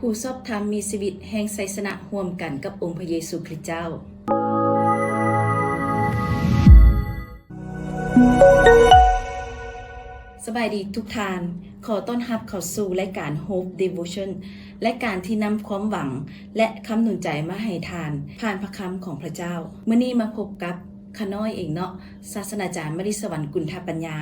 ຜູ້ຊອບທຳມີຊີວິດແຫ່ງໄຊຊະນະຮ່ວມກັນກັບອົງພະເຢຊູຄຣິສເຈົ້າ. ສະບາຍດີທຸກທ່ານ, ຂໍຕ້ອນຮັບເຂົ້າສູ່ລາຍການ Hope Devotion ລາຍການທີ່ນຳຄວາມຫວັງ ແລະ ຄຳໜູນໃຈມາໃຫ້ທ່ານ ຜ່ານພະຄຳຂອງພະເຈົ້າ. ມື້ນີ້ມາພົບກັບຂ້ານ້ອຍເອງເນາະ, ສາສະໜາຈານມະລິສະຫວັນ ກຸນທະປັນຍາ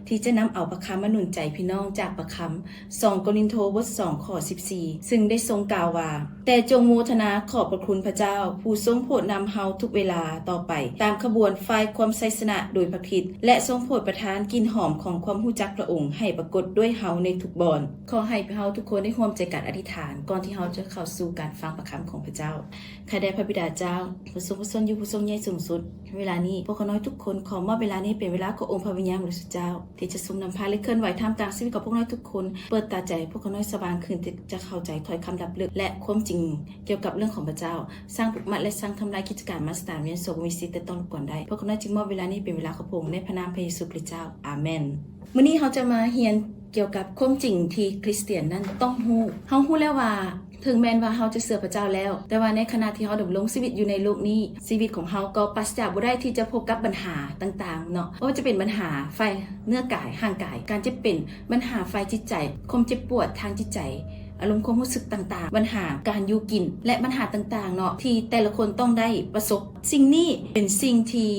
ທີ່ຈະນຳເອົາພະຄຳມາໜູນໃຈພີ່ນ້ອງຈາກພະຄຳ ສອງໂກລິນໂທ ບົດສອງ ຂໍ້ສິບສີ່ ຊຶ່ງໄດ້ຊົງກ່າວວ່າ, ແຕ່ຈົ່ງໂມທະນາຂອບພະຄຸນພະເຈົ້າ ຜູ້ຊົງໂຜດນຳເຮົາທຸກເວລາຕໍ່ໄປ ຕາມຂະບວນຝ່າຍຄວາມໄຊຊະນະໂດຍພະຄຣິດ ແລະ ຊົງໂຜດປະທານກິ່ນຫອມຂອງຄວາມຮູ້ຈັກພະອົງໃຫ້ປາກົດດ້ວຍເຮົາໃນທຸກບ່ອນ. ຂໍໃຫ້ເຮົາທຸກຄົນໄດ້ຮ່ວມໃຈກັນອະທິຖານ ກ່ອນທີ່ເຮົາຈະເຂົ້າສູ່ການຟັງພະຄຳຂອງພະເຈົ້າ. ຂ້າແດ່ພະບິດາເຈົ້າ ຜູ້ຊົງພະຊົນຢູ່ ຜູ້ຊົງໃຫຍ່ສູງສຸດ, ເວລານີ້ພວກຂ້ານ້ອຍທຸກຄົນຂໍມອບເວລານີ້ເປັນເວລາຂອງອົງພະວິນຍານບໍລິສຸດເຈົ້າ ທີ່ຈະຊົງນຳພາ ແລະ ເຄື່ອນໄຫວທ່າມກາງຊີວິດຂອງພວກນ້ອຍທຸກຄົນ. ເປີດຕາໃຈພວກຂ້ານ້ອຍສະຫວ່າງຂຶ້ນ ທີ່ຈະເຂົ້າໃຈຖ້ອຍຄຳລັບເລິກ ແລະ ຄວາມຈິງກ່ຽວກັບເລື່ອງຂອງພະເຈົ້າ, ສ້າງຜູກມັດ ແລະ ສ້າງທຳລາຍກິດຈະການມາສະຕານວຽນໂສບໍ່ມີສິດແຕະຕ້ອງລົບກວນໄດ້. ພວກຂ້ານ້ອຍຈຶ່ງມອບເວລານີ້ເປັນເວລາຂອງພະອົງ ໃນພະນາມພະເຢຊູຄຣິສເຈົ້າ. ອາເມນ. ມື້ນີ້ເຮົາຈະມາຮຽນກ່ຽວກັບຄວາມຈິງທີ່ຄຣິສຕຽນນັ້ນຕ້ອງຮູ້. ເຮົາຮູ້ແລ້ວວ່າ ເຖິງແມ່ນວ່າເຮົາຈະເຊື່ອພະເຈົ້າແລ້ວ, ແຕ່ວ່າໃນຂະນະທີ່ເຮົາດຳລົງຊີວິດຢູ່ໃນໂລກນີ້, ຊີວິດຂອງເຮົາກໍປາສຈາກບໍ່ໄດ້ທີ່ຈະພົບກັບບັນຫາຕ່າງໆເນາະ, ບໍ່ວ່າຈະເປັນບັນຫາຝ່າຍເນື້ອກາຍ, ຮ່າງກາຍ, ການເຈັບເປັນ, ບັນຫາຝ່າຍຈິດໃຈ, ຄວາມເຈັບປວດທາງຈິດໃຈ, ອາລົມຄວາມຮູ້ສຶກຕ່າງໆ, ບັນຫາການຢູ່ກິນ ແລະ ບັນຫາຕ່າງໆເນາະ ທີ່ແຕ່ລະຄົນຕ້ອງໄດ້ປະສົບ. ສິ່ງນີ້ເປັນສິ່ງທີ່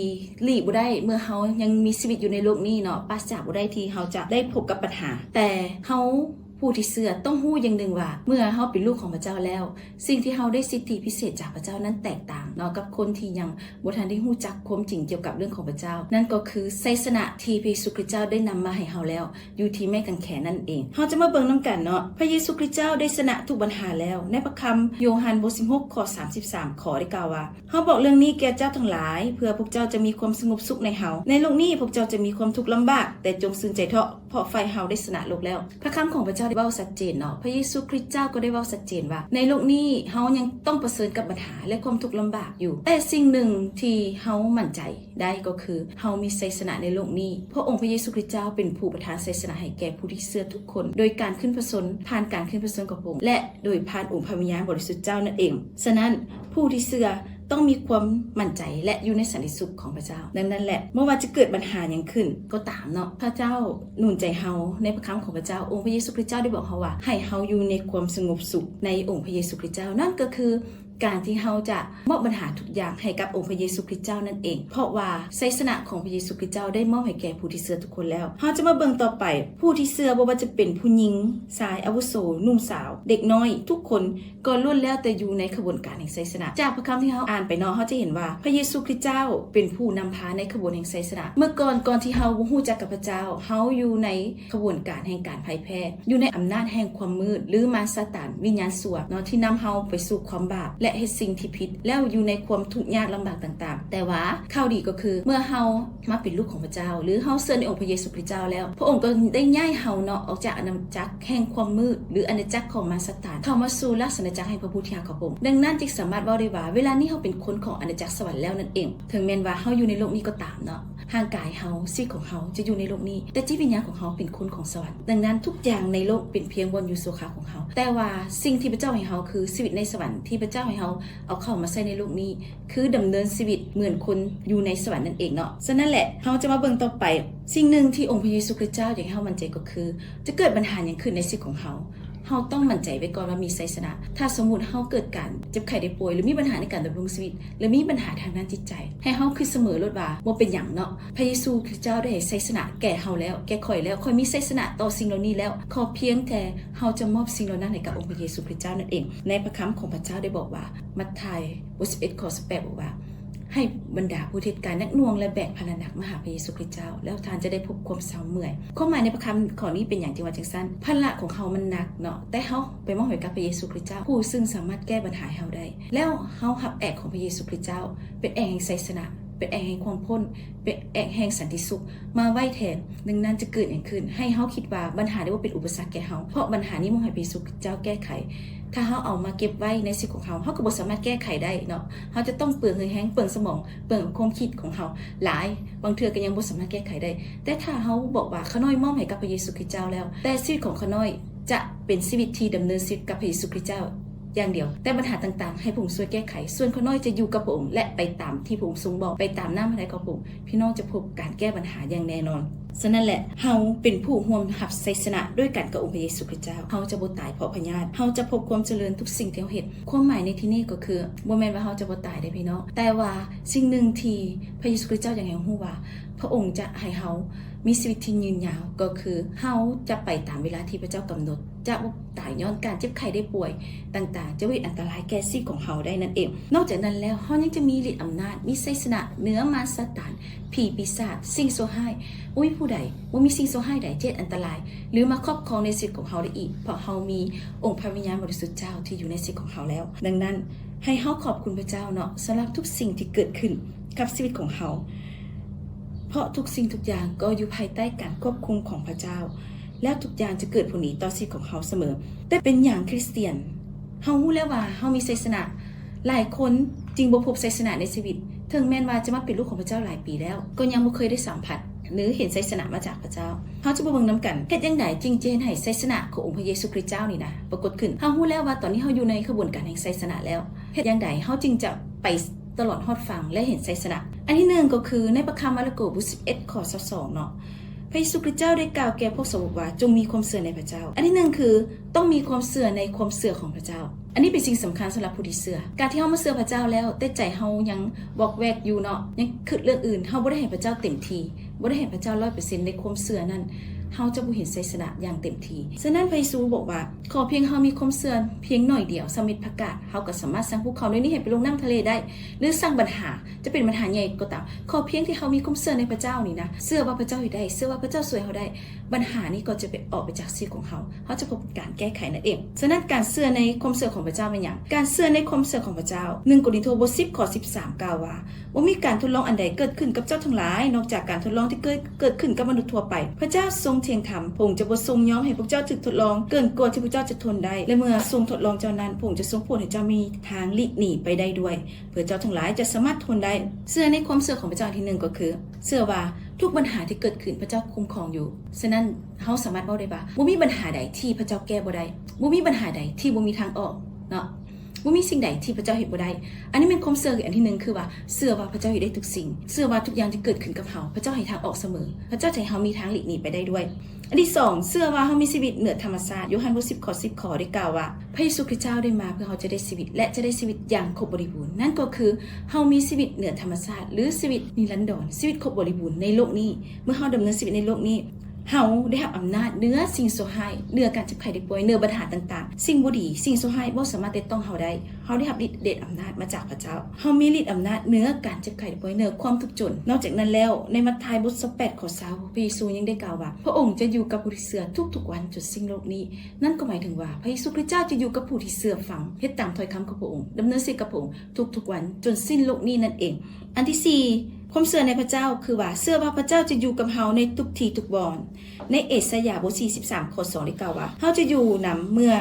ຫຼີກບໍ່ໄດ້ ເມື່ອເຮົາຍັງມີຊີວິດຢູ່ໃນໂລກນີ້ເນາະ, ປາສຈາກບໍ່ໄດ້ທີ່ເຮົາຈະໄດ້ພົບກັບບັນຫາ. ແຕ່ເຮົາຜູ້ທີ່ເຊື່ອຕ້ອງຮູ້ຢ່າງໜຶ່ງວ່າ ເມື່ອເຮົາເປັນລູກຂອງພະເຈົ້າແລ້ວ, ສິ່ງທີ່ເຮົາໄດ້ສິດທິພິເສດຈາກພະເຈົ້ານັ້ນແຕກຕ່າງເນາະ ກັບຄົນທີ່ຍັງບໍ່ທັນໄດ້ຮູ້ຈັກຄວາມຈິງກ່ຽວກັບເລື່ອງຂອງພະເຈົ້າ, ນັ້ນກໍຄືໄຊຊະນະທີ່ພະເຢຊູຄຣິສເຈົ້າໄດ້ນຳມາໃຫ້ເຮົາແລ້ວ ຢູ່ທີ່ໄມ້ກາງແຂນນັ້ນເອງ. ເຮົາຈະມາເບິ່ງນຳກັນເນາະ, ພະເຢຊູຄຣິສເຈົ້າໄດ້ຊະນະທຸກບັນຫາແລ້ວ. ໃນພະຄຳໂຍຮັນ ບົດສິບຫົກ ຂໍ້ສາມສິບສາມ ຂໍໄດ້ກ່າວວ່າ, ເຮົາບອກເລື່ອງນີ້ແກ່ເຈົ້າທັງຫຼາຍ ເພື່ອພວກເຈົ້າຈະມີຄວາມສະຫງົບສຸກໃນເຮົາ. ໃນໂລກນີ້ພວກເຈົ້າຈະມີຄວາມທຸກລຳບາກ, ແຕ່ຈົ່ງຊື່ນໃຈເຖາະ, ເພາະຝ່າຍເຮົາໄດ້ຊະນະໂລກແລ້ວ. ພະຄຳຂອງພະເຈົ້າໄດ້ເວົ້າຊັດເຈນເນາະ, ພະເຢຊູຄຣິສເຈົ້າກໍໄດ້ເວົ້າຊັດເຈນວ່າ ໃນໂລກນີ້ເຮົາຍັງຕ້ອງປະເຊີນກັບບັນຫາ ແລະ ຄວາມທຸກລຳບາກຢູ່, ແຕ່ສິ່ງໜຶ່ງທີ່ເຮົາໝັ້ນໃຈໄດ້ກໍຄື ເຮົາມີໄຊຊະນະໃນໂລກນີ້. ພະອົງພະເຢຊູຄຣິສເຈົ້າເປັນຜູ້ປະທານໄຊຊະນະໃຫ້ແກ່ຜູ້ທີ່ເຊື່ອທຸກຄົນ ໂດຍການຂຶ້ນພະຊົນ, ຜ່ານການຂຶ້ນພະຊົນຂອງພະອົງ ແລະ ໂດຍຜ່ານອົງພະວິນຍານບໍລິສຸດເຈົ້ານັ້ນເອງ. ສະນັ້ນ, ຜູ້ທີ່ເຊື່ອຕ້ອງມີຄວາມໝັ້ນໃຈ ແລະ ຢູ່ໃນສັນຕິສຸກຂອງພະເຈົ້າ. ດັ່ງນັ້ນແຫຼະ, ບໍ່ວ່າຈະເກີດບັນຫາຫຍັງຂຶ້ນກໍຕາມເນາະ, ພະເຈົ້າໜູນໃຈເຮົາໃນພະຄຳຂອງພະເຈົ້າ. ອົງພະເຢຊູຄຣິສເຈົ້າໄດ້ບອກເຮົາວ່າ ໃຫ້ເຮົາຢູ່ໃນຄວາມສະຫງົບສຸກໃນອົງພະເຢຊູຄຣິສເຈົ້າ. ນັ້ນກໍຄື ການທີ່ເຮົາຈະມອບບັນຫາທຸກຢ່າງໃຫ້ກັບອົງພະເຢຊູຄຣິສເຈົ້ານັ້ນເອງ, ເພາະວ່າໄຊຊະນະຂອງພະເຢຊູຄຣິສເຈົ້າໄດ້ມອບໃຫ້ແກ່ຜູ້ທີ່ເຊື່ອທຸກຄົນແລ້ວ. ເຮົາຈະມາເບິ່ງຕໍ່ໄປ, ຜູ້ທີ່ເຊື່ອບໍ່ວ່າຈະເປັນຜູ້ຍິງ, ຊາຍອາວຸໂສ, ໜຸ່ມສາວ, ເດັກນ້ອຍ, ທຸກຄົນກໍລ້ວນແລ້ວແຕ່ຢູ່ໃນຂະບວນການແຫ່ງໄຊຊະນະ. ຈາກພະຄຳທີ່ເຮົາອ່ານໄປເນາະ, ເຮົາຈະເຫັນວ່າພະເຢຊູຄຣິສເຈົ້າເປັນຜູ້ນຳພາໃນຂະບວນແຫ່ງໄຊຊະນະ. ເມື່ອກ່ອນ, ກ່ອນທີ່ເຮົາບໍ່ຮູ້ຈັກກັບພະເຈົ້າ, ເຮົາຢູ່ໃນ ຂະບວນການແຫ່ງການພ່າຍແພ້, ຢູ່ໃນອຳນາດແຫ່ງຄວາມມືດ ຫຼື ມານຊາຕານ, ວິນຍານຊົ່ວເນາະ ທີ່ນຳເຮົາໄປສູ່ຄວາມບາບ ແລະ ເຮັດສິ່ງທີ່ຜິດ ແລ້ວຢູ່ໃນຄວາມທຸກຍາກລຳບາກຕ່າງໆ. ແຕ່ວ່າຂ່າວດີກໍຄື ເມື່ອເຮົາມາເປັນລູກຂອງພະເຈົ້າ ຫຼື ເຮົາເຊື່ອໃນອົງພະເຢຊູຄຣິສເຈົ້າແລ້ວ, ພະອົງກໍໄດ້ຍ້າຍເຮົາເນາະ ອອກຈາກອານາຈັກແຫ່ງຄວາມມືດ ຫຼື ອານາຈັກຂອງມານຊາຕານ ເຂົ້າມາສູ່ລາຊະອານາຈັກແຫ່ງພະຜູ້ທີ່ຮັກຂອງພະອົງ. ດັ່ງນັ້ນຈຶ່ງສາມາດເວົ້າໄດ້ວ່າ ເວລານີ້ເຮົາເປັນຄົນຂອງອານາຈັກສະຫວັນແລ້ວນັ້ນເອງ. ເຖິງແມ່ນວ່າເຮົາຢູ່ໃນໂລກນີ້ກໍຕາມເນາະ, ຮ່າງກາຍເຮົາ, ຊີວິດຂອງເຮົາຈະຢູ່ໃນໂລກນີ້, ແຕ່ຈິດວິນຍານຂອງເຮົາເປັນຄົນຂອງສະຫວັນ. ດັ່ງນັ້ນ ທຸກຢ່າງໃນໂລກເປັນພຽງບ່ອນຢູ່ຊົ່ວຄາວຂອງເຮົາ, ແຕ່ວ່າສິ່ງທີ່ພະເຈົ້າໃຫ້ເຮົາຄືຊີວິດໃນສະຫວັນ ທີ່ພະເຈົ້າໃຫ້ເຮົາເອົາເຂົ້າມາໃຊ້ໃນໂລກນີ້, ຄືດຳເນີນຊີວິດເໝືອນຄົນຢູ່ໃນສະຫວັນນັ້ນເອງເນາະ. ສະນັ້ນແຫຼະ, ເຮົາຈະມາເບິ່ງຕໍ່ໄປ, ສິ່ງໜຶ່ງທີ່ອົງພະເຢຊູຄຣິສເຈົ້າຢາກໃຫ້ເຮົາໝັ້ນໃຈກໍຄື ຈະເກີດບັນຫາຫຍັງຂຶ້ນໃນຊີວິດຂອງເຮົາ, ເຮົາຕ້ອງໝັ້ນໃຈໄວ້ກ່ອນວ່າມີໄຊຊະນະ. ຖ້າສົມມຸດເຮົາເກີດການເຈັບໄຂ້ໄດ້ປ່ວຍ ຫຼື ມີບັນຫາໃນການດຳລົງຊີວິດ ຫຼື ມີບັນຫາທາງດ້ານຈິດໃຈ, ໃຫ້ເຮົາຄິດສະເໝີໂລດວ່າບໍ່ເປັນຫຍັງເນາະ, ພະເຢຊູຄຣິສເຈົ້າໄດ້ໃຫ້ໄຊຊະນະແກ່ເຮົາແລ້ວ, ແກ່ຂ້ອຍແລ້ວ, ຂ້ອຍມີໄຊຊະນະຕໍ່ສິ່ງເຫຼົ່ານີ້ແລ້ວ. ຂໍພຽງແຕ່ເຮົາຈະມອບສິ່ງເຫຼົ່ານັ້ນໃຫ້ກັບອົງພະເຢຊູຄຣິສເຈົ້ານັ້ນເອງ. ໃນພະຄຳຂອງພະເຈົ້າໄດ້ບອກວ່າ, ມັດທາຍ ບົດສິບເອັດ ຂໍ້ສິບແປດ ບອກວ່າ, ໃຫ້ບັນດາຜູ້ທີ່ເຮັດການໜັກໜ່ວງ ແລະ ແບກພາລະໜັກມາຫາພະເຢຊູຄຣິສເຈົ້າ, ແລ້ວທ່ານຈະໄດ້ພົບຄວາມເຊົາເມື່ອຍ. ຄວາມໝາຍໃນພະຄຳຂໍ້ນີ້ເປັນຫຍັງຈຶ່ງວ່າຈັ່ງຊັ້ນ? ພາລະຂອງເຮົາມັນໜັກເນາະ, ແຕ່ເຮົາໄປມອບໃຫ້ກັບພະເຢຊູຄຣິສເຈົ້າ, ຜູ້ຊຶ່ງສາມາດແກ້ບັນຫາໃຫ້ເຮົາໄດ້. ແລ້ວເຮົາຮັບແອກຂອງພະເຢຊູຄຣິສເຈົ້າ, ເປັນແອກແຫ່ງໄຊຊະນະ, ເປັນແອກແຫ່ງຄວາມພົ້ນ, ເປັນແອກແຫ່ງສັນຕິສຸກ ມາໄວ້ແທນ. ດັ່ງນັ້ນຈະເກີດຫຍັງຂຶ້ນ? ໃຫ້ເຮົາຄິດວ່າບັນຫານີ້ບໍ່ເປັນອຸປະສັກແກ່ເຮົາ, ເພາະບັນຫານີ້ມອບໃຫ້ພະເຢຊູຄຣິສເຈົ້າແກ້ໄຂ. ຖ້າເຮົາເອົາມາເກັບໄວ້ໃນຊີວິດຂອງເຮົາ, ເຮົາກໍບໍ່ສາມາດແກ້ໄຂໄດ້ເນາະ. ເຮົາຈະຕ້ອງເປືອງເຫື່ອແຮງ, ເປືອງສະໝອງ, ເປືອງຄວາມຄິດຂອງເຮົາຫຼາຍ, ບາງເທື່ອກໍຍັງບໍ່ສາມາດແກ້ໄຂໄດ້. ແຕ່ຖ້າເຮົາບອກວ່າຂ້ານ້ອຍມອບໃຫ້ກັບພະເຢຊູຄຣິສເຈົ້າແລ້ວ, ແຕ່ຊີວິດຂອງຂ້ານ້ອຍ ຈະເປັນຊີວິດທີ່ດຳເນີນຊີວິດກັບພະເຢຊູຄຣິສເຈົ້າຢ່າງດຽວ, ແຕ່ບັນຫາຕ່າງໆໃຫ້ພະອົງຊ່ວຍແກ້ໄຂ, ສ່ວນຂ້ານ້ອຍຈະຢູ່ກັບພະອົງ ແລະ ໄປຕາມທີ່ພະອົງຊົງບອກ, ໄປຕາມນ້ຳພະໄທຂອງພະອົງ. ພີ່ນ້ອງຈະພົບການແກ້ບັນຫາຢ່າງແນ່ນອນ. ສະນັ້ນແຫຼະ, ເຮົາເປັນຜູ້ຮ່ວມຮັບໄຊຊະນະດ້ວຍກັນກັບອົງພະເຢຊູຄຣິສເຈົ້າ. ເຮົາຈະບໍ່ຕາຍເພາະພະຍາດ, ເຮົາຈະພົບຄວາມຈະເລີນທຸກສິ່ງທີ່ເຮົາເຮັດ. ຄວາມໝາຍໃນທີ່ນີ້ກໍຄື ບໍ່ແມ່ນວ່າເຮົາຈະບໍ່ຕາຍເດ້ພີ່ນ້ອງ, ແຕ່ວ່າສິ່ງໜຶ່ງທີ່ພະເຢຊູຄຣິສເຈົ້າຢາກໃຫ້ເຮົາຮູ້ວ່າ ພະອົງຈະໃຫ້ເຮົາມີຊີວິດທີ່ຍືນຍາວ ກໍຄືເຮົາຈະໄປຕາມເວລາທີ່ພະເຈົ້າກຳນົດ, ຈະບໍ່ຕາຍຍ້ອນການເຈັບໄຂ້ໄດ້ປ່ວຍຕ່າງໆ, ຈະບໍ່ເຮັດອັນຕະລາຍແກ່ຊີວິດຂອງເຮົາໄດ້ນັ້ນເອງ. ນອກຈາກນັ້ນແລ້ວ, ເຮົາຍັງຈະມີລິດອຳນາດ, ມີໄຊຊະນະເໜືອມານຊາຕານ, ຜີປີສາດ, ສິ່ງຊົ່ວຮ້າຍ. ບໍ່ມີຜູ້ໃດ, ບໍ່ມີສິ່ງຊົ່ວຮ້າຍໃດຈະເຮັດອັນຕະລາຍ ຫຼື ມາຄອບຄອງໃນຊີວິດຂອງເຮົາໄດ້ອີກ, ເພາະເຮົາມີອົງພະວິນຍານບໍລິສຸດເຈົ້າທີ່ຢູ່ໃນຊີວິດຂອງເຮົາແລ້ວ. ດັ່ງນັ້ນ, ໃຫ້ເຮົາຂອບຄຸນພະເຈົ້າເນາະ ສຳລັບທຸກສິ່ງທີ່ເກີດຂຶ້ນກັບຊີວິດຂອງເຮົາ, ເພາະທຸກສິ່ງທຸກຢ່າງກໍຢູ່ພາຍໃຕ້ການຄວບຄຸມຂອງພະເຈົ້າ, ແລ້ວທຸກຢ່າງຈະເກີດຜົນດີຕໍ່ຊີວິດຂອງເຮົາສະເໝີ. ແຕ່ເປັນຫຍັງຄຣິສຕຽນ ເຮົາຮູ້ແລ້ວວ່າເຮົາມີໄຊຊະນະ, ຫຼາຍຄົນຈຶ່ງບໍ່ພົບໄຊຊະນະໃນຊີວິດ, ເຖິງແມ່ນວ່າຈະມາເປັນລູກຂອງພະເຈົ້າຫຼາຍປີແລ້ວ, ກໍຍັງບໍ່ເຄີຍໄດ້ສຳຜັດ ຫຼື ເຫັນໄຊຊະນະມາຈາກພະເຈົ້າ. ເຮົາຈະມາເບິ່ງນຳກັນ, ເຮັດຈັ່ງໃດຈຶ່ງຈະເຮັດໃຫ້ໄຊຊະນະຂອງອົງພະເຢຊູຄຣິສເຈົ້ານີ້ນະ ປາກົດຂຶ້ນ? ເຮົາຮູ້ແລ້ວວ່າຕອນນີ້ເຮົາຢູ່ໃນຂະບວນການແຫ່ງໄຊຊະນະແລ້ວ. ເຮັດຈັ່ງໃດເຮົາຈຶ່ງຈະໄປຕະຫຼອດຮອດຝັ່ງ ແລະ ເຫັນໄຊຊະນະ? ອັນທີໜຶ່ງກໍຄືໃນພະຄຳມາລະໂກ ບົດສິບເອັດ ຂໍ້ຊາວສອງເນາະ, ພະເຢຊູຄຣິສເຈົ້າໄດ້ກ່າວແກ່ພວກສາວົກວ່າ ຈົ່ງມີຄວາມເຊື່ອໃນພະເຈົ້າ. ອັນທີໜຶ່ງຄື ຕ້ອງມີຄວາມເຊື່ອໃນຄວາມເຊື່ອຂອງພະເຈົ້າ. ອັນນີ້ເປັນສິ່ງສຳຄັນສຳລັບຜູ້ທີ່ເຊື່ອ. ການທີ່ເຮົາມາເຊື່ອພະເຈົ້າແລ້ວ ແຕ່ໃຈເຮົາຍັງວອກແວກຢູ່ເນາະ, ຍັງຄິດເລື່ອງອື່ນ, ເຮົາບໍ່ໄດ້ໃຫ້ພະເຈົ້າເຕັມທີ່, ບໍ່ໄດ້ໃຫ້ພະເຈົ້າຮ້ອຍເປີເຊັນໃນຄວາມເຊື່ອນັ້ນ, ເຮົາຈະບໍ່ເຫັນໄຊຊະນະຢ່າງເຕັມທີ່. ສະນັ້ນ ພະເຢຊູບອກວ່າ ຂໍພຽງເຮົາມີຄວາມເຊື່ອພຽງໜ້ອຍດຽວ ສ່ຳເມັດຜັກກາດ, ເຮົາກໍສາມາດສັ່ງພູເຂົາແນວນີ້ໃຫ້ໄປລົງນ້ຳທະເລໄດ້, ຫຼື ສັ່ງບັນຫາ ຈະເປັນບັນຫາໃຫຍ່ກໍຕາມ, ຂໍພຽງທີ່ເຮົາມີຄວາມເຊື່ອໃນພະເຈົ້ານີ້ນະ, ເຊື່ອວ່າພະເຈົ້າເຮັດໄດ້, ເຊື່ອວ່າພະເຈົ້າຊ່ວຍເຮົາໄດ້, ບັນຫານີ້ກໍຈະໄປ ອອກໄປຈາກຊີວິດຂອງເຮົາ. ເຮົາຈະພົບການແກ້ໄຂນັ້ນເອງ. ສະນັ້ນ ການເຊື່ອໃນຄວາມເຊື່ອຂອງພະເຈົ້າແມ່ນຫຍັງ? ການເຊື່ອໃນຄວາມເຊື່ອຂອງພະເຈົ້າ. ໜຶ່ງໂກລິນໂທ ບົດສິບ ຂໍ້ສິບສາມ ກ່າວວ່າ, ບໍ່ມີການທົດລອງອັນໃດເກີດຂຶ້ນກັບເຈົ້າທັງຫຼາຍ ນອກຈາກການທົດລອງທີ່ເກີດ, ເກີດຂຶ້ນກັບມະນຸດທົ່ວໄປ. ພະເຈົ້າຊົງທ່ຽງທຳ, ພະອົງຈະບໍ່ຊົງຍອມໃຫ້ພວກເຈົ້າຖືກທົດລອງເກີນກວ່າທີ່ພວກເຈົ້າຈະທົນໄດ້, ແລະ ເມື່ອຊົງທົດລອງເຈົ້ານັ້ນ, ພະອົງຈະຊົງໂປດໃຫ້ເຈົ້າມີທາງຫຼີກໜີໄປໄດ້ດ້ວຍ. ເພື່ອເຈົ້າທັງຫຼາຍຈະສາມາດທົນໄດ້. ເຊື່ອໃນຄວາມເຊື່ອຂອງພະເຈົ້າອັນທີໜຶ່ງກໍຄື ເຊື່ອວ່າທຸກບັນຫາທີ່ເກີດຂຶ້ນພະເຈົ້າຄຸ້ມຄອງຢູ່. ສະນັ້ນ ເຮົາສາມາດເວົ້າໄດ້ວ່າ ບໍ່ມີບັນຫາໃດທີ່ພະເຈົ້າແກ້ບໍ່ໄດ້, ບໍ່ມີບັນຫາໃດທີ່ບໍ່ມີທາງອອກເນາະ, ບໍ່ມີສິ່ງໃດທີ່ພະເຈົ້າເຮັດບໍ່ໄດ້. ອັນນີ້ແມ່ນຄວາມເຊື່ອອັນທີໜຶ່ງ ຄືວ່າເຊື່ອວ່າພະເຈົ້າເຮັດໄດ້ທຸກສິ່ງ, ເຊື່ອວ່າທຸກຢ່າງທີ່ເກີດຂຶ້ນກັບເຮົາ ພະເຈົ້າໃຫ້ທາງອອກສະເໝີ, ພະເຈົ້າຈະໃຫ້ເຮົາມີທາງຫຼີກໜີໄປໄດ້ດ້ວຍ. ອັນທີສອງ ເຊື່ອວ່າເຮົາມີຊີວິດເໜືອທຳມະຊາດ. ໂຢຮັນ ບົດສິບ ຂໍ້ສິບ ຂໍ້ໄດ້ກ່າວວ່າ ພະເຢຊູຄຣິສເຈົ້າໄດ້ມາເພື່ອເຮົາຈະໄດ້ຊີວິດ ແລະ ຈະໄດ້ຊີວິດຢ່າງຄົບບໍລິບູນ. ນັ້ນກໍຄືເຮົາມີຊີວິດເໜືອທຳມະຊາດ ຫຼື ຊີວິດນິລັນດອນ, ຊີວິດຄົບບໍລິບູນໃນໂລກນີ້. ເມື່ອເຮົາດຳເນີນຊີວິດໃນໂລກນີ້, ເຮົາໄດ້ຮັບອຳນາດເໜືອສິ່ງຊົ່ວຮ້າຍ, ເໜືອການເຈັບໄຂ້ໄດ້ປ່ວຍ, ເໜືອບັນຫາຕ່າງໆ. ສິ່ງບໍ່ດີ, ສິ່ງຊົ່ວຮ້າຍບໍ່ສາມາດແຕະຕ້ອງເຮົາໄດ້. ເຮົາໄດ້ຮັບລິດເດດອຳນາດມາຈາກພະເຈົ້າ. ເຮົາມີລິດອຳນາດເໜືອການເຈັບໄຂ້ໄດ້ປ່ວຍ, ເໜືອຄວາມທຸກຈົນ. ນອກຈາກນັ້ນແລ້ວ, ໃນມັດທາຍບົດຊາວແປດ ຂໍ້ຊາວ ພະເຢຊູຍັງໄດ້ກ່າວວ່າ ພະອົງຈະຢູ່ກັບຜູ້ທີ່ເຊື່ອທຸກໆວັນຈົນສິ້ນໂລກນີ້. ນັ້ນກໍໝາຍເຖິງວ່າ ພະເຢຊູຄຣິສເຈົ້າຈະຢູ່ກັບຜູ້ທີ່ເຊື່ອຟັງ, ເຮັດຕາມຖ້ອຍຄຳຂອງພະອົງ, ດຳເນີນຊີວິດກັບພະອົງທຸກໆວັນຈົນສິ້ນໂລກນີ້ນັ້ນເອງ. ອັນທີສີ່ ຄວາມເຊື່ອໃນພະເຈົ້າ ຄືວ່າເຊື່ອວ່າພະເຈົ້າຈະຢູ່ກັບເຮົາໃນທຸກທີ່ທຸກບ່ອນ. ໃນເອສາຍາ ບົດສີ່ສິບສາມ ຂໍ້ສອງ ໄດ້ກ່າວວ່າ ເຮົາຈະຢູ່ນຳເມື່ອ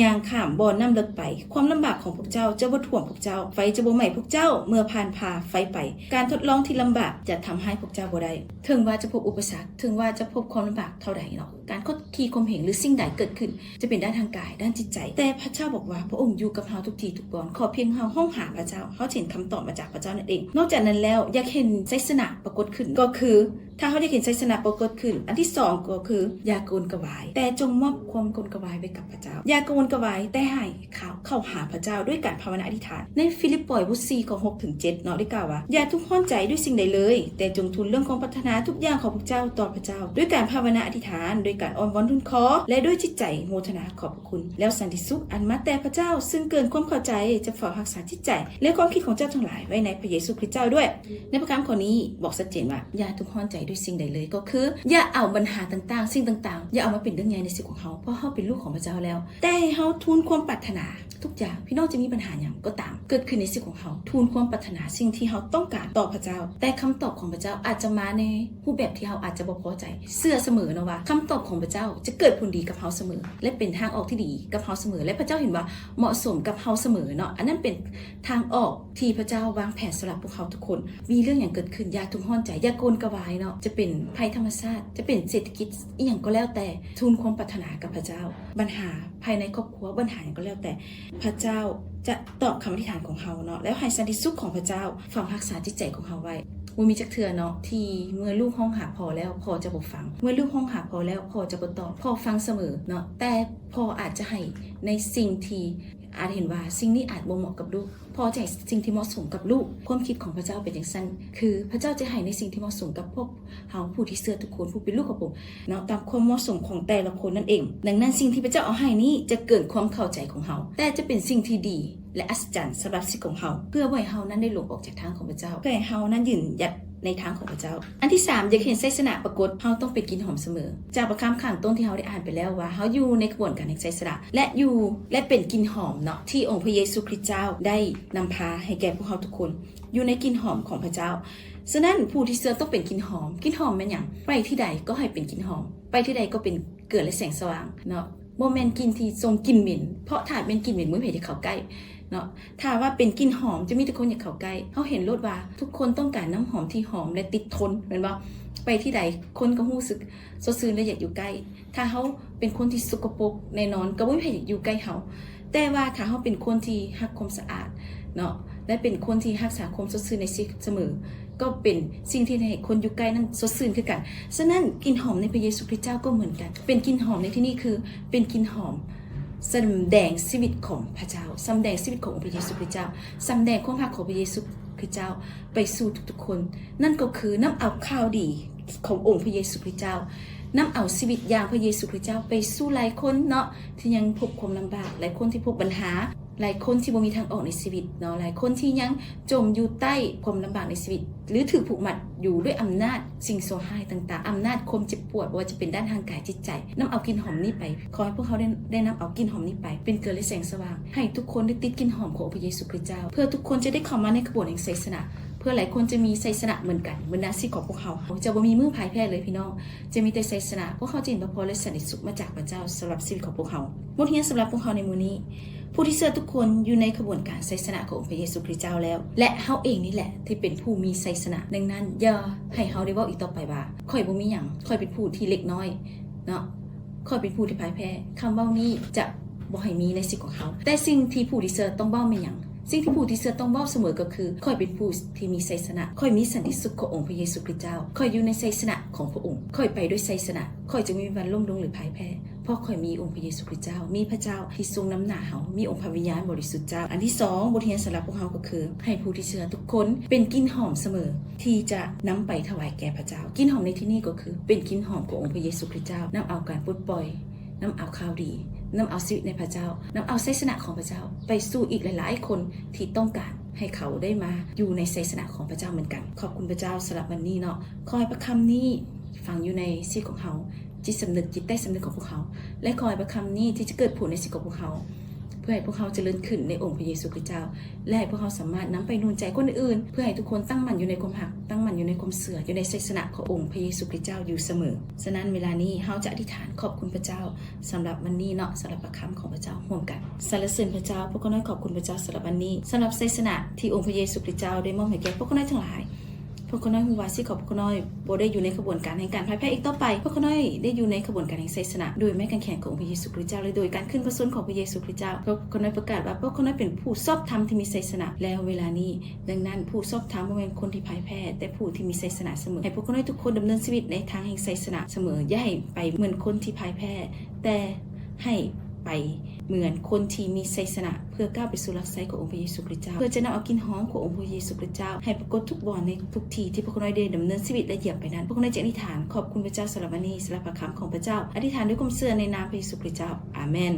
ຍ່າງຂ້າມບ່ອນນ້ຳເລິກໄປ. ຄວາມລຳບາກຂອງພວກເຈົ້າຈະບໍ່ຖ້ວມພວກເຈົ້າ, ໄຟຈະບໍ່ໄໝ້ພວກເຈົ້າເມື່ອຜ່ານຜ່າໄຟໄປ. ການທົດລອງທີ່ລຳບາກຈະທຳຮ້າຍພວກເຈົ້າບໍ່ໄດ້. ເຖິງວ່າຈະພົບອຸປະສັກ, ເຖິງວ່າຈະພົບຄວາມລຳບາກເທົ່າໃດເນາະ, ການກົດຂີ່ຂົ່ມເຫງ ຫຼື ສິ່ງໃດເກີດຂຶ້ນ, ຈະເປັນດ້ານທາງກາຍ, ດ້ານຈິດໃຈ, ແຕ່ພະເຈົ້າບອກວ່າພະອົງຢູ່ກັບເຮົາທຸກທີ່ທຸກບ່ອນ. ຂໍພຽງເຮົາຮ້ອງຫາພະເຈົ້າ, ເຮົາຈະເຫັນຄຳຕອບມາຈາກພະເຈົ້ານັ້ນເອງ. ນອກຈາກນັ້ນແລ້ວ, ຢາກເຫັນໄຊຊະນະປາກົດຂຶ້ນ, ກໍຄື ຖ້າເຮົາຢາກເຫັນໄຊຊະນະປາກົດຂຶ້ນ, ອັນທີສອງກໍຄື ຢ່າກະວົນກະວາຍ, ແຕ່ຈົ່ງມອບຄວາມກະວົນກະວາຍໄວ້ກັບພະເຈົ້າ. ຢ່າກະວົນກະວາຍ, ແຕ່ໃຫ້ ເຂົ້າ ເຂົ້າຫາພະເຈົ້າດ້ວຍການພາວະນາອະທິຖານ. ໃນຟີລິບປອຍ ບົດສີ່ ຂໍ້ຫົກເຖິງເຈັດເນາະ ໄດ້ກ່າວວ່າ ຢ່າທຸກຮ້ອນໃຈດ້ວຍສິ່ງໃດເລີຍ, ແຕ່ຈົ່ງທູນເລື່ອງຄວາມປາດຖະໜາທຸກຢ່າງຂອງພວກເຈົ້າຕໍ່ພະເຈົ້າ ດ້ວຍການພາວະນາອະທິຖານ, ດ້ວຍການອ້ອນວອນທູນຂໍ ແລະ ດ້ວຍຈິດໃຈໂມທະນາຂອບພະຄຸນ. ແລ້ວສັນຕິສຸກອັນມາແຕ່ພະເຈົ້າ ຊຶ່ງເກີນຄວາມເຂົ້າໃຈ ຈະເຝົ້າຮັກສາຈິດໃຈ ແລະ ຄວາມຄິດຂອງເຈົ້າທັງຫຼາຍໄວ້ໃນພະເຢຊູຄຣິສເຈົ້າດ້ວຍ. ໃນພະຄຳຂໍ້ນີ້ບອກຊັດເຈນວ່າ ຢ່າທຸກຮ້ອນໃຈດ້ວຍສິ່ງໃດເລີຍ, ກໍຄື ຢ່າເອົາບັນຫາຕ່າງໆ, ສິ່ງຕ່າງໆ, ຢ່າເອົາມາເປັນເລື່ອງໃຫຍ່ໃນຊີວິດຂອງເຮົາ, ເພາະເຮົາເປັນລູກຂອງພະເຈົ້າແລ້ວ. ແຕ່ໃຫ້ເຮົາທູນຄວາມປາດຖະໜາ ທຸກຢ່າງ ພີ່ນ້ອງຈະມີບັນຫາຫຍັງກໍຕາມເກີດຂຶ້ນໃນຊີວິດຂອງເຮົາ, ທູນຄວາມປາດຖະໜາສິ່ງທີ່ເຮົາຕ້ອງການຕໍ່ພະເຈົ້າ, ແຕ່ຄຳຕອບຂອງພະເຈົ້າອາດຈະມາໃນຮູບແບບທີ່ເຮົາອາດຈະບໍ່ພໍໃຈ. ເຊື່ອສະເໝີເນາະວ່າຄຳຕອບຂອງພະເຈົ້າຈະເກີດຜົນດີກັບເຮົາສະເໝີ ແລະ ເປັນທາງອອກທີ່ດີກັບເຮົາສະເໝີ ແລະ ພະເຈົ້າເຫັນວ່າເໝາະສົມກັບເຮົາສະເໝີເນາະ. ອັນນັ້ນເປັນທາງອອກທີ່ພະເຈົ້າວາງແຜນສຳລັບພວກເຮົາທຸກຄົນ. ມີເລື່ອງຫຍັງເກີດຂຶ້ນ ຢ່າທຸກຮ້ອນໃຈ, ຢ່າໂກນກະວາຍເນາະ, ຈະເປັນໄພທຳມະຊາດ, ຈະເປັນເສດຖະກິດ, ອີ່ຫຍັງກໍແລ້ວແຕ່, ທູນຄວາມປາດຖະໜາກັບພະເຈົ້າ. ບັນຫາພາຍໃນຄອບຄົວ, ບັນຫາຫຍັງກໍແລ້ວແຕ່, ພະເຈົ້າຈະຕອບຄຳອະທິຖານຂອງເຮົາເນາະ, ແລ້ວໃຫ້ສັນຕິສຸກຂອງພະເຈົ້າເຝົ້າຮັກສາຈິດໃຈຂອງເຮົາໄວ້. ບໍ່ມີຈັກເທື່ອເນາະ ທີ່ເມື່ອລູກຮ້ອງຫາພໍ່ແລ້ວ ພໍ່ຈະບໍ່ຟັງ, ເມື່ອລູກຮ້ອງຫາພໍ່ແລ້ວ ພໍ່ຈະບໍ່ຕອບ. ພໍ່ຟັງສະເໝີເນາະ, ແຕ່ພໍ່ອາດຈະໃຫ້ໃນສິ່ງທີ່ອາດເຫັນວ່າສິ່ງນີ້ອາດບໍ່ເໝາະກັບລູກ, ພໍ່ຈະໃຫ້ສິ່ງທີ່ເໝາະສົມກັບລູກ. ຄວາມຄິດຂອງພະເຈົ້າເປັນຈັ່ງຊັ້ນ, ຄືພະເຈົ້າຈະໃຫ້ໃນສິ່ງທີ່ເໝາະສົມກັບພວກ ເຮົາຜູ້ທີ່ເຊື່ອທຸກຄົນ ຜູ້ເປັນລູກຂອງພະອົງເນາະ ຕາມຄວາມເໝາະສົມຂອງແຕ່ລະຄົນນັ້ນເອງ. ດັ່ງນັ້ນ ສິ່ງທີ່ພະເຈົ້າເອົາໃຫ້ນີ້ຈະເກີນຄວາມເຂົ້າໃຈຂອງເຮົາ, ແຕ່ຈະເປັນສິ່ງທີ່ດີ ແລະ ອັດສະຈັນສຳລັບຊີວິດຂອງເຮົາ, ເພື່ອບໍ່ໃຫ້ເຮົານັ້ນໄດ້ຫຼົງອອກຈາກທາງຂອງພະເຈົ້າ, ເພື່ອໃຫ້ເຮົານັ້ນຢືນຢັດໃນທາງຂອງພະເຈົ້າ. ອັນທີສາມ ຢາກເຫັນໄຊຊະນະປາກົດ, ເຮົາຕ້ອງເປັນກິ່ນຫອມສະເໝີ. ຈາກພະຄຳຂ້າງຕົ້ນທີ່ເຮົາໄດ້ອ່ານໄປແລ້ວວ່າ ເຮົາຢູ່ໃນຂະບວນການແຫ່ງໄຊຊະນະ ແລະ ຢູ່ ແລະ ເປັນກິ່ນຫອມເນາະ ທີ່ອົງພະເຢຊູຄຣິສເຈົ້າໄດ້ນຳພາໃຫ້ແກ່ພວກເຮົາທຸກຄົນ ຢູ່ໃນກິ່ນຫອມຂອງພະເຈົ້າ. ສະນັ້ນ ຜູ້ທີ່ເຊື່ອຕ້ອງເປັນກິ່ນຫອມ. ກິ່ນຫອມແມ່ນຫຍັງ? ໄປທີ່ໃດກໍໃຫ້ເປັນກິ່ນຫອມ, ໄປທີ່ໃດກໍເປັນເກືອ ແລະ ແສງສະຫວ່າງເນາະ, ບໍ່ແມ່ນກິ່ນທີ່ສົ່ງກິ່ນເໝັນ, ເພາະຖ້າແມ່ນກິ່ນເໝັນ ບໍ່ມີໃຜຢາກເຂົ້າໃກ້ເນາະ. ຖ້າວ່າເປັນກິ່ນຫອມ ຈະມີແຕ່ຄົນຢາກເຂົ້າໃກ້. ເຮົາເຫັນໂລດວ່າທຸກຄົນຕ້ອງການນ້ຳຫອມທີ່ຫອມ ແລະ ຕິດທົນ ແມ່ນບໍ່? ໄປທີ່ໃດຄົນກໍຮູ້ສຶກສົດຊື່ນ ແລະ ຢາກຢູ່ໃກ້. ຖ້າເຮົາເປັນຄົນທີ່ສົກກະປົກ ແນ່ນອນກໍບໍ່ມີໃຜຢາກຢູ່ໃກ້ເຮົາ. ແຕ່ວ່າຖ້າເຮົາເປັນຄົນທີ່ຮັກຄວາມສະອາດເນາະ ແລະ ເປັນຄົນທີ່ຮັກສາຄວາມສົດຊື່ນໃນຊີວິດສະເໝີ ກໍເປັນສິ່ງທີ່ເຮັດໃຫ້ຄົນຢູ່ໃກ້ນັ້ນສົດຊື່ນຄືກັນ. ສະນັ້ນ ກິ່ນຫອມໃນພະເຢຊູຄຣິສເຈົ້າກໍເໝືອນກັນ. ເປັນກິ່ນຫອມໃນທີ່ນີ້ຄືເປັນກິ່ນຫອມສຳແດງຊີວິດຂອງພະເຈົ້າ, ສຳແດງຊີວິດຂອງອົງພະເຢຊູຄຣິສເຈົ້າ, ສຳແດງຄວາມຮັກຂອງພະເຢຊູຄຣິສເຈົ້າໄປສູ່ທຸກໆຄົນ. ນັ້ນກໍຄືນຳເອົາຂ່າວດີຂອງອົງພະເຢຊູຄຣິສເຈົ້າ, ນຳເອົາຊີວິດຢ່າງພະເຢຊູຄຣິສເຈົ້າໄປສູ່ຫຼາຍຄົນເນາະ ທີ່ຍັງພົບຄວາມລຳບາກ, ຫຼາຍຄົນທີ່ພົບບັນຫາ, ຫຼາຍຄົນທີ່ບໍ່ມີທາງອອກໃນຊີວິດເນາະ, ຫຼາຍຄົນທີ່ຍັງຈົມຢູ່ໃຕ້ຄວາມລຳບາກໃນຊີວິດ ຫຼື ຖືກຜູກມັດຢູ່ດ້ວຍອຳນາດສິ່ງຊົ່ວຮ້າຍຕ່າງໆ, ອຳນາດຄວາມເຈັບປວດ, ບໍ່ວ່າຈະເປັນດ້ານຮ່າງກາຍ, ຈິດໃຈ. ນຳເອົາກິ່ນຫອມນີ້ໄປ, ຂໍໃຫ້ພວກເຮົາໄດ້ ໄດ້ນຳເອົາກິ່ນຫອມນີ້ໄປ ເປັນເກືອ ແລະ ແສງສະຫວ່າງ ໃຫ້ທຸກຄົນໄດ້ຕິດກິ່ນຫອມຂອງອົງພະເຢຊູຄຣິສເຈົ້າ, ເພື່ອທຸກຄົນຈະໄດ້ເຂົ້າມາໃນຂະບວນແຫ່ງໄຊຊະນະ, ເພື່ອຫຼາຍຄົນຈະມີໄຊຊະນະເໝືອນກັນ ບັນດາຊີວິດຂອງພວກເຮົາ. ເຮົາຈະບໍ່ມີມື້ພ່າຍແພ້ເລີຍ ພີ່ນ້ອງ, ຈະມີແຕ່ໄຊຊະນະ. ພວກເຮົາຈະເຫັນພະພອນ ແລະ ສັນຕິສຸກມາຈາກພະເຈົ້າສຳລັບຊີວິດຂອງພວກເຮົາ. ບົດຮຽນສຳລັບພວກເຮົາໃນມື້ນີ້, ຜູ້ທີ່ເຊື່ອທຸກຄົນຢູ່ໃນຂະບວນການໄຊຊະນະຂອງອົງພະເຢຊູຄຣິສເຈົ້າແລ້ວ ແລະ ເຮົາເອງນີ້ແຫຼະທີ່ເປັນຜູ້ມີໄຊຊະນະ. ດັ່ງນັ້ນ ຢ່າໃຫ້ເຮົາໄດ້ເວົ້າອີກຕໍ່ໄປວ່າ ຂ້ອຍບໍ່ມີຫຍັງ, ຂ້ອຍເປັນຜູ້ທີ່ເລັກນ້ອຍເນາະ, ຂ້ອຍເປັນຜູ້ທີ່ພ່າຍແພ້. ຄຳເວົ້ານີ້ຈະບໍ່ໃຫ້ມີໃນຊີວິດຂອງເຮົາ, ແຕ່ສິ່ງທີ່ຜູ້ທີ່ເຊື່ອຕ້ອງເວົ້າແມ່ນຫຍັງ? ສິ່ງທີ່ຜູ້ທີ່ເຊື່ອຕ້ອງເວົ້າສະເໝີກໍຄື ຂ້ອຍເປັນຜູ້ທີ່ມີໄຊຊະນະ, ຂ້ອຍມີສັນຕິສຸກຂອງອົງພະເຢຊູຄຣິສເຈົ້າ, ຂ້ອຍຢູ່ໃນໄຊຊະນະຂອງພະອົງ, ຂ້ອຍໄປດ້ວຍໄຊຊະນະ, ຂ້ອຍຈະບໍ່ມີວັນລົ້ມລົງ ຫຼື ພ່າຍແພ້. ເພາະຂ້ອຍມີອົງພະເຢຊູຄຣິສເຈົ້າ, ມີພະເຈົ້າທີ່ຊົງນຳໜ້າເຮົາ, ມີອົງພະວິນຍານບໍລິສຸດເຈົ້າ. ອັນທີສອງ ບົດຮຽນສຳລັບພວກເຮົາກໍຄື ໃຫ້ຜູ້ທີ່ເຊື່ອທຸກຄົນເປັນກິ່ນຫອມສະເໝີ ທີ່ຈະນຳໄປຖວາຍແກ່ພະເຈົ້າ. ກິ່ນຫອມໃນທີ່ນີ້ກໍຄືເປັນກິ່ນຫອມຂອງອົງພະເຢຊູຄຣິສເຈົ້າ, ນຳເອົາການປົດປ່ອຍ, ນຳເອົາຂ່າວດີ, ນຳເອົາຊີວິດໃນພະເຈົ້າ, ນຳເອົາໄຊຊະນະຂອງພະເຈົ້າໄປສູ່ອີກຫຼາຍໆຄົນທີ່ຕ້ອງການໃຫ້ເຂົາໄດ້ມາຢູ່ໃນໄຊຊະນະຂອງພະເຈົ້າເໝືອນກັນ. ຂອບຄຸນພະເຈົ້າສຳລັບວັນນີ້ເນາະ. ຂໍໃຫ້ພະຄຳນີ້ຝັງຢູ່ໃນຊີວິດຂອງເຮົາ, ຈິດສຳນຶກ, ຈິດໃຕ້ສຳນຶກຂອງພວກເຮົາ ແລະ ຂໍໃຫ້ພະຄຳນີ້ທີ່ຈະເກີດຜົນໃນຊີວິດຂອງພວກເຮົາ ເພື່ອໃຫ້ພວກເຮົາຈະເລີນຂຶ້ນໃນອົງພະເຢຊູຄຣິສເຈົ້າ ແລະ ໃຫ້ພວກເຮົາສາມາດນຳໄປໜູນໃຈຄົນອື່ນໆ ເພື່ອໃຫ້ທຸກຄົນຕັ້ງໝັ້ນຢູ່ໃນຄວາມຮັກ, ຕັ້ງໝັ້ນຢູ່ໃນຄວາມເຊື່ອ, ຢູ່ໃນໄຊຊະນະຂອງອົງພະເຢຊູຄຣິສເຈົ້າຢູ່ສະເໝີ. ສະນັ້ນ ເວລານີ້ເຮົາຈະອະທິຖານຂອບຄຸນພະເຈົ້າສຳລັບວັນນີ້ເນາະ, ສຳລັບພະຄຳຂອງພະເຈົ້າຮ່ວມກັນ. ສັນລະເສີນພະເຈົ້າ, ພວກຂ້ານ້ອຍຂອບຄຸນພະເຈົ້າສຳລັບວັນນີ້, ສຳລັບໄຊຊະນະທີ່ອົງພະເຢຊູຄຣິສເຈົ້າໄດ້ມອບໃຫ້ແກ່ພວກຂ້ານ້ອຍທັງຫຼາຍ. ພວກຂ້ານ້ອຍຮູ້ວ່າຊີວິດຂອງພວກຂ້ານ້ອຍບໍ່ໄດ້ຢູ່ໃນຂະບວນການແຫ່ງການພ່າຍແພ້ອີກຕໍ່ໄປ. ພວກຂ້ານ້ອຍໄດ້ຢູ່ໃນຂະບວນການແຫ່ງໄຊຊະນະ ໂດຍໄມ້ກາງແຂນຂອງອົງພະເຢຊູຄຣິສເຈົ້າ ແລະ ໂດຍການຂຶ້ນພະຊົນຂອງພະເຢຊູຄຣິສເຈົ້າ. ພວກຂ້ານ້ອຍປະກາດວ່າ ພວກຂ້ານ້ອຍເປັນຜູ້ຊອບທຳທີ່ມີໄຊຊະນະແລ້ວເວລານີ້. ດັ່ງນັ້ນ ຜູ້ຊອບທຳບໍ່ແມ່ນຄົນທີ່ພ່າຍແພ້, ແຕ່ຜູ້ທີ່ມີໄຊຊະນະສະເໝີ. ໃຫ້ພວກຂ້ານ້ອຍທຸກຄົນດຳເນີນຊີວິດໃນທາງແຫ່ງໄຊຊະນະສະເໝີ. ຢ່າໃຫ້ໄປເໝືອນຄົນທີ່ພ່າຍແພ້, ແຕ່ໃຫ້ໄປເໝືອນຄົນທີ່ມີໄຊຊະນະ ເພື່ອກ້າວໄປສູ່ລັກໄຊຂອງອົງພະເຢຊູຄຣິສເຈົ້າ, ເພື່ອຈະນຳເອົາກິ່ນຫອມຂອງອົງພະເຢຊູຄຣິສເຈົ້າໃຫ້ປາກົດທຸກບ່ອນໃນທຸກທີ່ທີ່ພວກຂ້ານ້ອຍໄດ້ດຳເນີນຊີວິດ ແລະ ຢຽບໄປນັ້ນ. ພວກຂ້ານ້ອຍຈະອະທິຖານຂອບຄຸນພະເຈົ້າສຳລັບວັນນີ້, ສຳລັບພະຄຳຂອງພະເຈົ້າ. ອະທິຖານດ້ວຍຄວາມເຊື່ອໃນນາມພະເຢຊູຄຣິສເຈົ້າ. ອາເມນ.